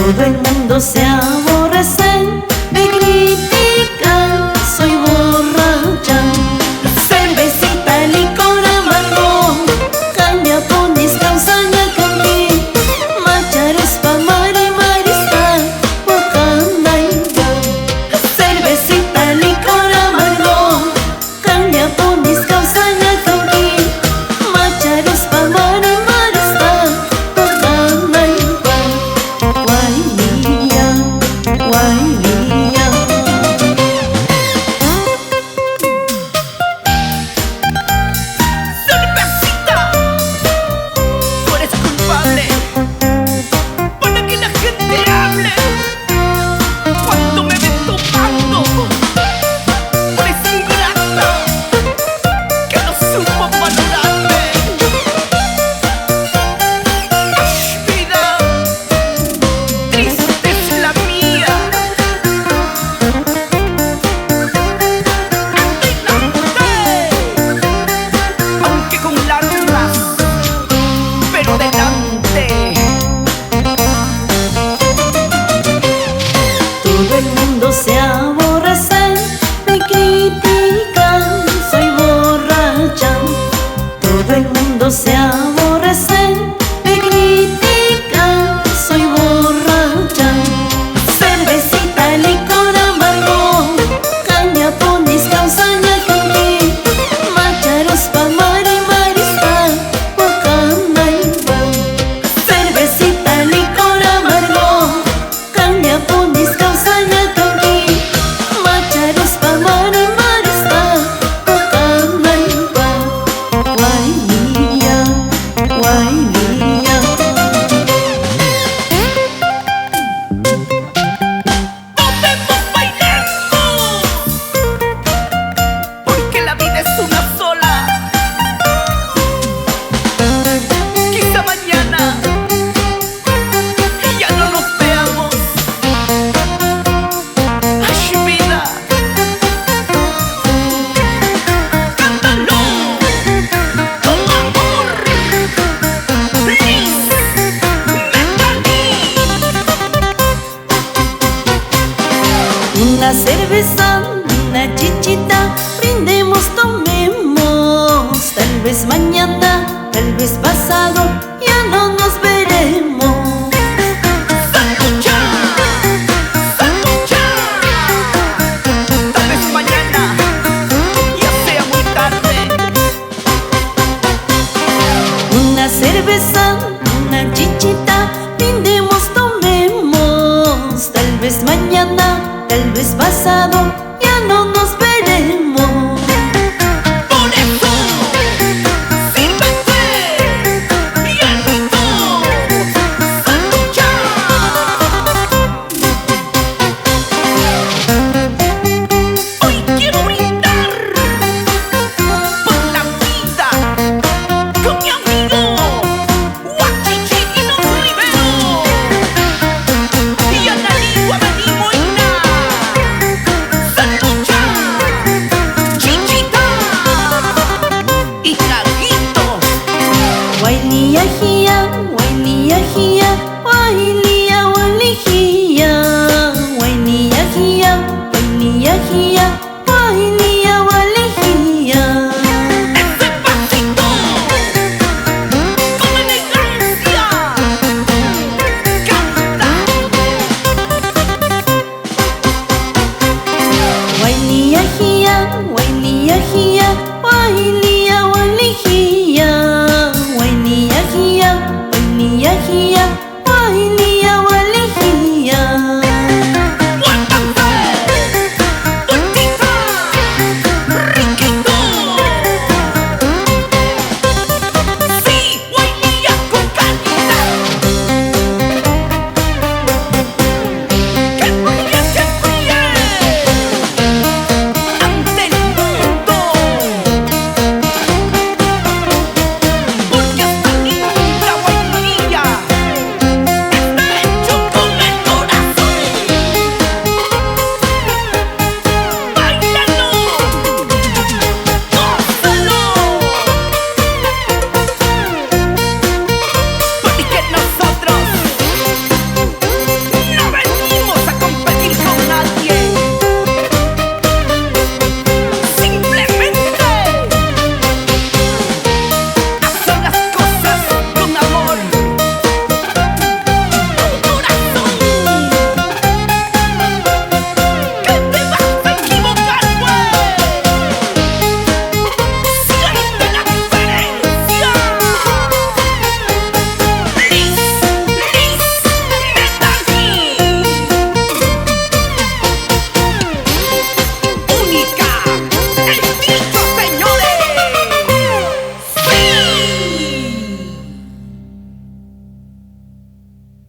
Todo el mundo se aborrece, me critican, soy borracha. Cervecita, licor amargo, cambia ponis, causaña canqui, macharuspa mari marista, wakanaypa. Cervecita, licor amargo, cambia ponis, causaña canqui, macharuspa mari marista, wakanaypa. Guaynía, guaynía. ¡Cervecita! Tú eres culpable para que la gente hable cuando me ven tomando. Por esa ingrata que no supo valorarme. ¡Ay, vida! Triste es la mía. ¡Adelante! Aunque con largas, pero delante. Todo el mundo se aborrece, me critican, soy borracha. Todo el mundo se aborrece, me critican, soy borracha. Cervecita, licor amargo, caña ponis, causaña canqui, macharuspa mari marista, wakanaypa. Cervecita, licor amargo, caña ponis, causaña canqui, macharuspa mari marista, wakanaypa. Guaynía, guaynía. ¡Tomemos, bailemos! Porque la vida es una sola. Quizá mañana ya no nos veamos. ¡Ay, vida! ¡Cántalo! ¡Con amor! ¡Liz Metali! Una cerveza, una chichita, brindemos, tomemos. Tal vez mañana, tal vez pasado, ya no nos veremos. ¡Sanducha! ¡Sanducha! Tal vez mañana ya sea muy tarde. Una cerveza, una chichita, brindemos, tomemos. Tal vez mañana, tal vez pasado,